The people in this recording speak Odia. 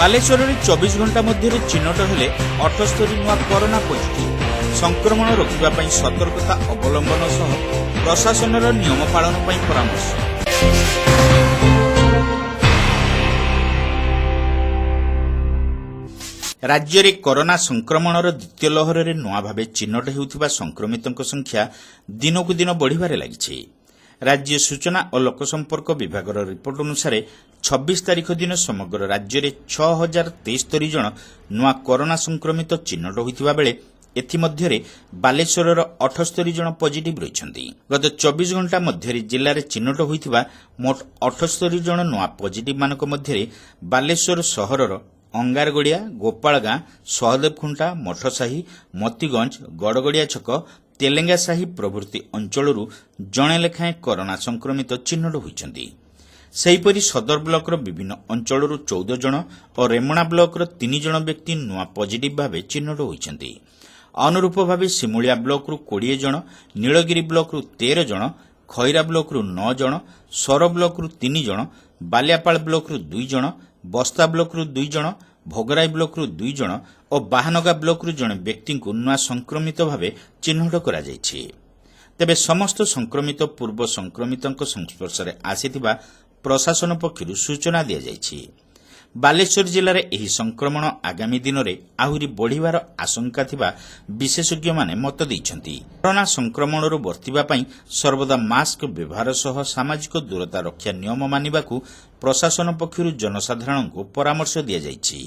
ବାଲେଶ୍ୱରରେ 24 ଘଣ୍ଟା ମଧ୍ୟରେ ଚିହ୍ନଟ ହେଲେ 78 ନୂଆ କରୋନା ପଜିଟିଭ୍। ସଂକ୍ରମଣ ରୋକିବା ପାଇଁ ସତର୍କତା ଅବଲମ୍ବନ ସହ ପ୍ରଶାସନର ନିୟମ ପାଳନ ପାଇଁ ପରାମର୍ଶ। ରାଜ୍ୟରେ କରୋନା ସଂକ୍ରମଣର ଦ୍ୱିତୀୟ ଲହରରେ ନୂଆ ଭାବେ ଚିହ୍ନଟ ହେଉଥିବା ସଂକ୍ରମିତଙ୍କ ସଂଖ୍ୟା ଦିନକୁ ଦିନ ବଢ଼ିବାରେ ଲାଗିଛି। ରାଜ୍ୟ ସୂଚନା ଓ ଲୋକସମ୍ପର୍କ ବିଭାଗର ରିପୋର୍ଟ ଅନୁସାରେ 26 ତାରିଖ ଦିନ ସମଗ୍ର ରାଜ୍ୟରେ 6073 ଜଣ ନୂଆ କରୋନା ସଂକ୍ରମିତ ଚିହ୍ନଟ ହୋଇଥିବା ବେଳେ ଏଥିମଧ୍ୟରେ ବାଲେଶ୍ୱରର 78 ଜଣ ପଜିଟିଭ୍ ରହିଛନ୍ତି। ଗତ 24 ଘଣ୍ଟା ମଧ୍ୟରେ ଜିଲ୍ଲାରେ ଚିହ୍ନଟ ହୋଇଥିବା ମୋଟ 78 ଜଣ ନୂଆ ପଜିଟିଭ୍ମାନଙ୍କ ମଧ୍ୟରେ ବାଲେଶ୍ୱର ସହରର ଅଙ୍ଗାରଗଡ଼ିଆ, ଗୋପାଳଗାଁ, ସହଦେବଖୁଣ୍ଟା, ମଠସାହି, ମତିଗଞ୍ଜ, ଗଡ଼ଗଡ଼ିଆ ଛକ, ତେଲେଙ୍ଗାସାହି ପ୍ରଭୃତି ଅଞ୍ଚଳରୁ ଜଣେ ଲେଖାଏଁ କରୋନା ସଂକ୍ରମିତ ଚିହ୍ନଟ ହୋଇଛନ୍ତି। ସେହିପରି ସଦର ବ୍ଲକର ବିଭିନ୍ନ ଅଞ୍ଚଳରୁ 14 ଜଣ ଓ ରେମଣା ବ୍ଲକର 3 ଜଣ ବ୍ୟକ୍ତି ନୂଆ ପଜିଟିଭ୍ ଭାବେ ଚିହ୍ନଟ ହୋଇଛନ୍ତି। ଅନୁରୂପ ଭାବେ ସିମୁଳିଆ ବ୍ଲକରୁ 20 ଜଣ, ନୀଳଗିରି ବ୍ଲକରୁ 13 ଜଣ, ଖଇରା ବ୍ଲକରୁ 9 ଜଣ, ସୋର ବ୍ଲକରୁ 3 ଜଣ, ବାଲିଆପାଳ ବ୍ଲକରୁ 2 ଜଣ, ବସ୍ତା ବ୍ଲକରୁ 2 ଜଣ, ଭୋଗରାଇ ବ୍ଲକରୁ 2 ଜଣ ଓ ବାହାନଗା ବ୍ଲକରୁ ଜଣେ ବ୍ୟକ୍ତିଙ୍କୁ ନୂଆ ସଂକ୍ରମିତ ଭାବେ ଚିହ୍ନଟ କରାଯାଇଛି। ତେବେ ସମସ୍ତ ସଂକ୍ରମିତ ପୂର୍ବ ସଂକ୍ରମିତଙ୍କ ସଂସ୍ପର୍ଶରେ ଆସିଥିବା ପ୍ରଶାସନ ପକ୍ଷରୁ ସୂଚନା ଦିଆଯାଇଛି। ବାଲେଶ୍ୱର ଜିଲ୍ଲାରେ ଏହି ସଂକ୍ରମଣ ଆଗାମୀ ଦିନରେ ଆହୁରି ବଢ଼ିବାର ଆଶଙ୍କା ଥିବା ବିଶେଷଜ୍ଞମାନେ ମତ ଦେଇଛନ୍ତି। କରୋନା ସଂକ୍ରମଣରୁ ବର୍ତ୍ତିବା ପାଇଁ ସର୍ବଦା ମାସ୍କ ବ୍ୟବହାର ସହ ସାମାଜିକ ଦୂରତା ରକ୍ଷା ନିୟମ ମାନିବାକୁ ପ୍ରଶାସନ ପକ୍ଷରୁ ଜନସାଧାରଣଙ୍କୁ ପରାମର୍ଶ ଦିଆଯାଇଛି।